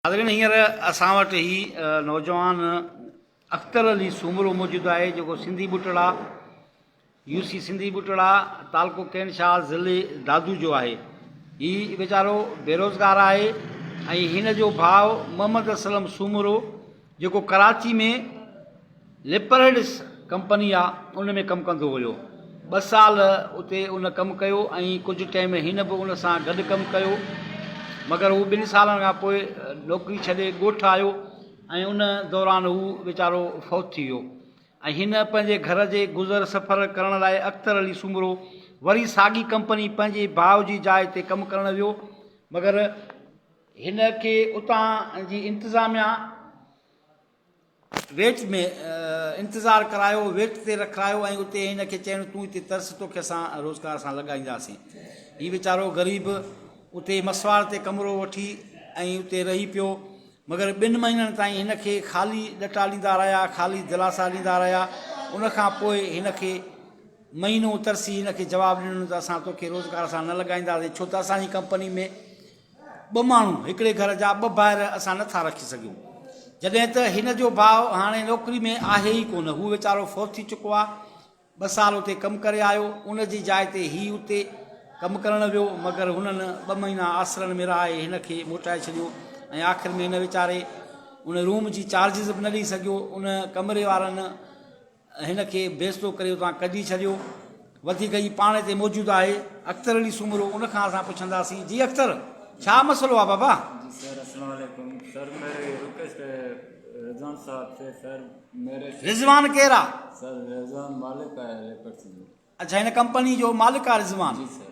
ناظرين هينئر اسان وٽ هي نوجوان اختر علي سومرو موجود آهي جيڪو سنڌي ٻٽڙا يو سي سنڌي ٻٽڙا تعلقو ڪين شاهه ضلعي دادو جو آهي هي ويچارو بيروزگار آهي ۽ هن جو ڀاء محمد اسلم سومرو جيڪو ڪراچي ۾ ليپرڊس ڪمپني آ ان ۾ ڪم ڪندو هيو. ٻه سال اتي ان ڪم ڪيو ۽ ڪجهه ٽيم هن به ان سان گڏ ڪم ڪيو مگر هو ٻن سالن کان پوء نوڪري ڇڏي ڳوٺ آيو ۽ ان دوران هو ويچارو فوت ٿي ويو ۽ هن پنهنجي گهر جي گذر سفر ڪرڻ لاء اختر علي سومرو وري ساڳي ڪمپني پنهنجي ڀاء جي جاء تي ڪم ڪرڻ ويو مگر هن کي اتان جي انتظاميا ويٽ ۾ انتظار ڪرايو، ويٽ تي رکرايو ۽ اتي هن کي چين تون اتي ترس توکي اسان روزگار سان لڳائينداسين. هي ويچارو غريب اتي مسواڙ تي ڪمرو وٺي ۽ اتي رهي پيو مگر ٻن مهينن تائين هن کي خالي ڏٽا ڏيندا رهيا، خالي دلاسا ڏيندا رهيا. ان کان پوء هن کي مهينو ترسي هن کي جواب ڏنو ته اسان توکي روزگار سان نه لڳائينداسين ڇو ته اسان جي ڪمپني ۾ ٻه ماڻهو هڪڙي گهر جا ٻه ڀائر اسان نه ٿا رکي سگهيون. جڏهن ته هن جو ڀاء هاڻي نوڪري ۾ آهي ئي ڪونه، هو ويچارو فوت ٿي چڪو آهي. ٻه سال اتي ڪم ڪري آيو، ان جي جاء تي هي اتي ڪم ڪرڻ ويو، مگر هنن ٻه مهينا آسرن ۾ رهائي هن کي موٽائي ڇڏيو ۽ آخر ۾ هن ويچاري ان روم جي چارجز به نه ڏئي سگهيو، ان ڪمري وارن هن کي بيستو ڪري اتان ڪڍي ڇڏيو. وڌيڪ هي پاڻ هتي موجود آهي اختر علي سومرو ان کان اسان پڇنداسين جي اختر ڇا مسئلو آهي بابا؟ جي سر السلام عليڪم سر ميري رڪويسٽ هي رضوان صاحب سي سر ميري رضوان ڪير آ؟ سر رضوان مالڪ آهي ليپرس جو. اڇا هن ڪمپني جو مالڪ آ رضوان. جي سر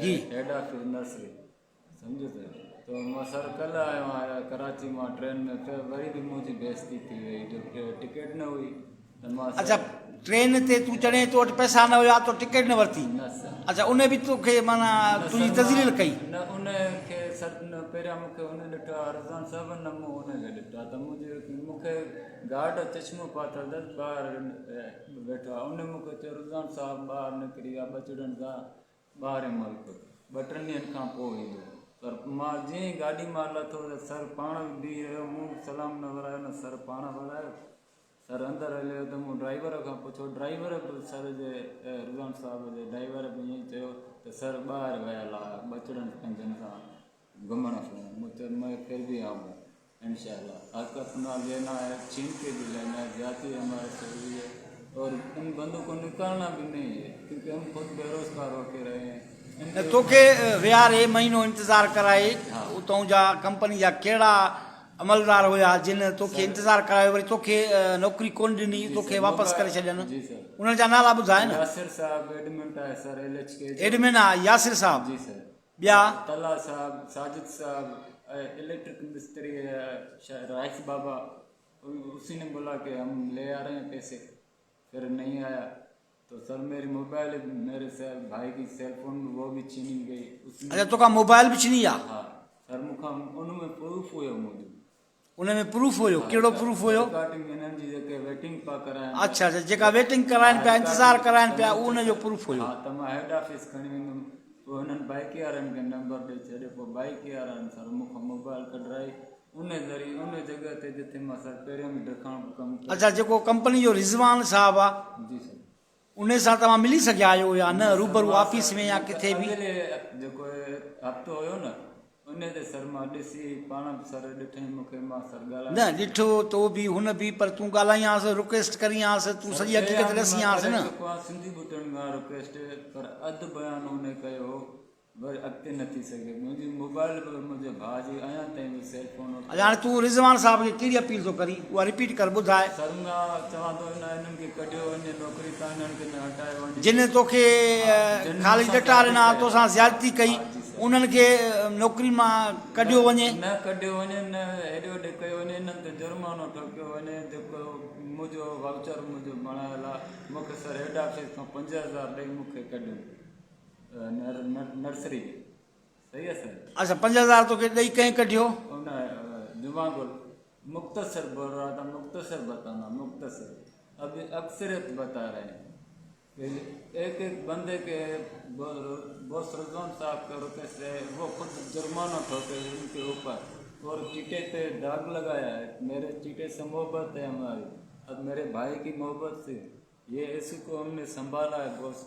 جي هيڊ آفيس نرسري. سمجهو ته تو مان سر ڪلهه آيو آهيان ڪراچي مان ٽرين ۾ ته وري به منهنجي بيعزتي ٿي وئي جو ٽڪيٽ نه هئي ته مان سر اڇا ٽرين تي تون چڙهين تو وٽ پئسا نه هيا تو ٽڪيٽ نه ورتي نه سر اڇا ان به توکي معنيٰ نه تنهنجي سر تذليل مان ڪئي نه ان کي سر نه پهريان مون کي ان ڏٺو آهي رضوان صاحب نه مون ان کي ڏٺو آهي ته منهنجي مون کي گارڊ چشمو پاتل اٿس ٻاهر ويٺو آهي ان مون کي چيو رضوان صاحب ٻاهر نڪري ويا ٻچڙن سان ٻاهرين ملڪ ٻه ٽن ڏينهن کان پوء ايندو. پر مان جيئن ئي گاڏي مان لٿو ته سر پاڻ به بيهي رهيو. مون به سلام نه ورايو نه سر پاڻ ورايو. سر اندر هليو ويو ته مون ڊرائيور کان پڇيو. ڊرائيور به سر جي رضوان صاحب جي ڊرائيور به ائين ئي چيو ته سر ٻاهر ويل آ ٻچڙن پنهنجن سان گهمڻ ڦرڻ. مون چيو مين ڦر ڀي آئون گا انشاء الله. حق اپنا لينا هي ڇين ڪي ڀي لينا هي زيادتي هماري سي هوئي هي اور ان بندو ڪو نڪالنا ڀي نهين هي ڪيونڪه هم خود بيروزگار هو ڪي رهي هين ان ڪي توکي ويهاري مهينو انتظار ڪرائي اتون جا ڪمپني جا ڪهڙا عملدار هيا جن توکي انتظار ڪرايو وري توکي نوڪري ڪونه ڏني توکي واپس ڪري ڇڏين انهن جا نالا ٻڌاء نه. ياسر صاحب ايڊمنٽ آهي سر ايل ايڇ ڪي جو. ايڊمن آهي ياسر صاحب. جي سر. ٻيا؟ طلحه صاحب، ساجد صاحب، اليڪٽرڪ مستري رائس بابا اسی ني بولا ڪي هم لي آ رهي هين پيسي ڦر نهين آيا تو سر ميري موبائل ميري سيل ڀائي ڪي سيل فون وو ڀي ڇيني گئي اچا توکان موبائل به ڇني ويا؟ ها سر مون کان ان ۾ پروف هيو منهنجو. ان ۾ پروف هيو ڪهڙو پروف هيو؟ رڪارڊنگ انهن جي جيڪي ويٽنگ پيا ڪرائن اڇا اڇا جيڪا ويٽنگ ڪرائن پيا انتظار ڪرائن پيا ان جو پروف هيو. ها ته مان هيڊ آفيس کڻي ويندم پوء هنن بائيڪ وارن کي نمبر ڏئي ڇڏيو پوء بائيڪ وارن سر مون کان موبائل ڪڍرائي ان ذريعي ان جڳهه تي جتي مان سر پهريون به ڊکڻ جو ڪم ڪيو. اڇا جيڪو ڪمپني جو رضوان صاحب آ. جي سر. انهي سان توهان ملي سگهيا آهيو يا نه روبرو آفيس ۾ يا ڪٿي به؟ اڳلي جيڪو هفتو هيو نه انهي تي سر مان ڏسي پاڻ به سر ڏٺئين مون کي مان سر ڳالهايو. نه ڏٺو تو به هن به پر تون ڳالهائينهانس رڪويسٽ ڪرينهانس تون سڄي حقيقت ڏسينهانس نه. سر ڪري چڪو آهيان سنڌي ٻٽن کان رڪويسٽ پر اڌ بيان انهي ڪيو هو وري اڳتي نه ٿي سگهي. منهنجي موبائل به منهنجي ڀاء جي اڃا تائين به سيل فون وٽ اچا هاڻي تون رضوان صاحب کي ڪهڙي اپيل ٿو ڪرين اها رپيٽ ڪر ٻڌاء. سر مان چوان ٿو نه انهن کي ڪڍيو وڃي نوڪري تان انهن کي نه هٽايو وڃي. جن توکي خالي ڏٽا ڏنا توسان زيادتي ڪئي انهن کي نوڪري مان ڪڍيو وڃي. نه ڪڍيو وڃي نه هيڏي هوڏي ڪيو وڃي انهن تي جرمانو ٺوڪيو وڃي جيڪو منهنجو وائوچر منهنجو بڻايل آهي مون کي سر هيڊ آفيس کان 5000 ڏئي مون کي ڪڍيو. نرسري صحيح آ سر. اڇا 5000 توکي ڏئي ڪنهن ڪڍيو؟ ان جمعه گل مختصر بول رها تھا مختصر بتانا مختصر ابھی اڪثريت بتا رهي هين ڪي ايڪ ايڪ بندي ڪي بوس رضوان صاحب ڪي روڪي سي وو خود جرمانو ٺوڪي ان ڪي اوپر. اور چيٽي پي داغ لگايا هي ميري چيٽي سي محبت هي هماري اب ميري ڀائي ڪي محبت سي يي اس ڪو هم ني سنڀالا هي بوس.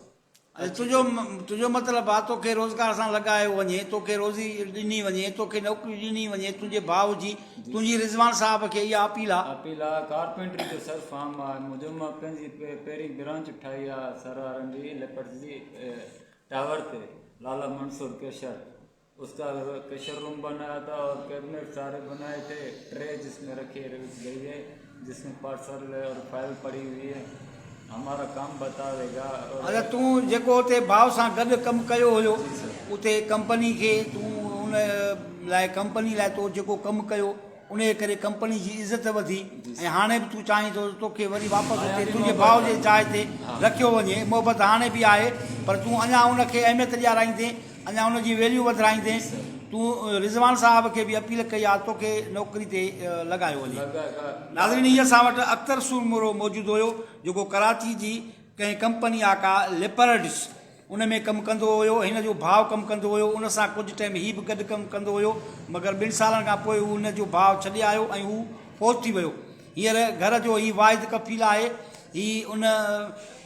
اڇا تنهنجو تنهنجو مطلب آ توکي روزگار سان لڳايو وڃي توکي روزي ڏني وڃي توکي نوڪري ڏني وڃي تنهنجي ڀاء جي تنهنجي رضوان صاحب کي اها اپيل آ. اپيل آ ڪارپينٽري جو سر فارم آ منهنجو مان پنهنجي پهرين برانچ ٺاهي آ سر وارن جي لپٽ جي ٽاور تي لالا منصور ڪيشر اس کا ڪشر روم بنايا تھا اور ڪيبنٽ ساري بنائي تھي ٽري جس مين رکي گئي ھي جس مين پارسل اور فائل پڙي ھئي ھي ھمارا ڪام بتاوي گا اور اچا تون جيڪو اتي ڀاء سان گڏ ڪم ڪيو هيو اتي ڪمپني کي تون ان لاء ڪمپني لاء تو جيڪو ڪم ڪيو انهيء ڪري ڪمپني جي عزت وڌي ۽ هاڻي به تون چاهين ٿو ته توکي وري واپس اتي تنهنجي ڀاء جي جاء تي رکيو وڃي. محبت هاڻي به آهي پر تون اڃا ان کي اهميت ڏيارائيندين، اڃا ان جي ويليو وڌرائيندين. تون رضوان صاحب کي به اپيل ڪئي آهي ته توکي نوڪري تي لڳايو وڃي. ناظرين هي اسان وٽ اختر سومرو موجود هيو جيڪو ڪراچي جي ڪنهن ڪمپني آ ڪا ليپرڊس ان ۾ ڪم ڪندو هيو، هن جو ڀاء ڪم ڪندو هيو، ان سان ڪجهه ٽائيم هي به گڏ ڪم ڪندو هيو، مگر ٻن سالن کان پوء هو هن جو ڀاء ڇڏي آيو ۽ هو فوت ٿي ويو. هينئر گهر جو هي واحد ڪفيل آهي. هي ان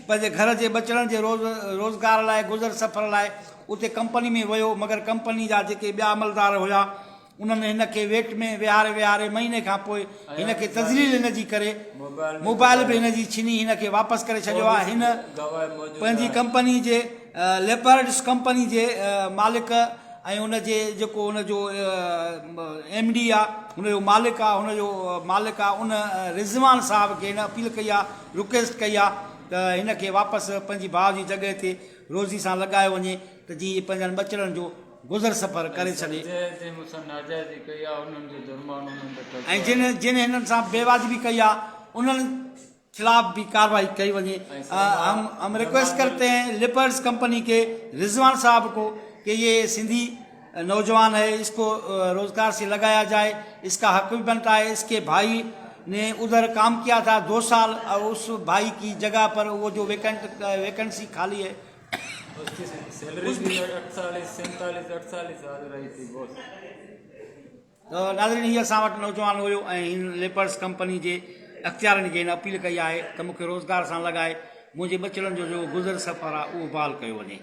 پنهنجي گهر جي ٻچڙن جي روز روزگار لاء گذر سفر لاء اتي ڪمپني ۾ ويو، مگر ڪمپني جا جيڪي ٻيا عملدار هيا، انهن هن کي ويٽ ۾ ويهاري ويهاري مهيني کان پوء هن کي تذليل هن جي ڪري موبائل به هن جي ڇني هن کي واپس ڪري ڇڏيو آهي هن پنهنجي ڪمپني جي ليپرڊس ڪمپني جي مالڪ ۽ ان جي جيڪو ان جو ايم ڊي آ هن جو مالڪ آ هن جو مالڪ آ ان رضوان صاحب کي هن اپيل ڪئي آ رڪويسٽ ڪئي آ ته هن کي واپس پنهنجي ڀاء جي جڳهه تي روزي سان لڳايو وڃي ته جيئن پنهنجن ٻچڙن جو گذر سفر ڪري ڇڏي. ۽ جن جن هنن سان بي واجبي ڪئي آهي انهن خلاف به ڪارروائي ڪئي وڃي. هم هم ريڪويسٽ ڪرتي هين لپرز ڪمپني ڪي رضوان صاحب ڪو ڪي يي سنڌي نوجوان هي اس ڪو روزگار سي لگايا جائي اس ڪا حق به بنتا هي اس ڪي ڀائي ني ادھر ڪام ڪيا ٿا دو سال اور اس ڀائي ڪي جگه پر وو جو ويڪنٽ ويڪنسي خالي هي اس ڪي سيلري بي اٺتاليس سينتاليس اٺتاليس آ رهي ٿي بوس. ته ناظرين هي اسان وٽ نوجوان هيو ۽ هن ليپرز ڪمپني جي اختيارين کي هن اپيل ڪئي آهي ته مونکي روزگار سان لڳائي منهنجي ٻچڙن جو جيڪو گذر سفر آهي اهو بحال ڪيو وڃي.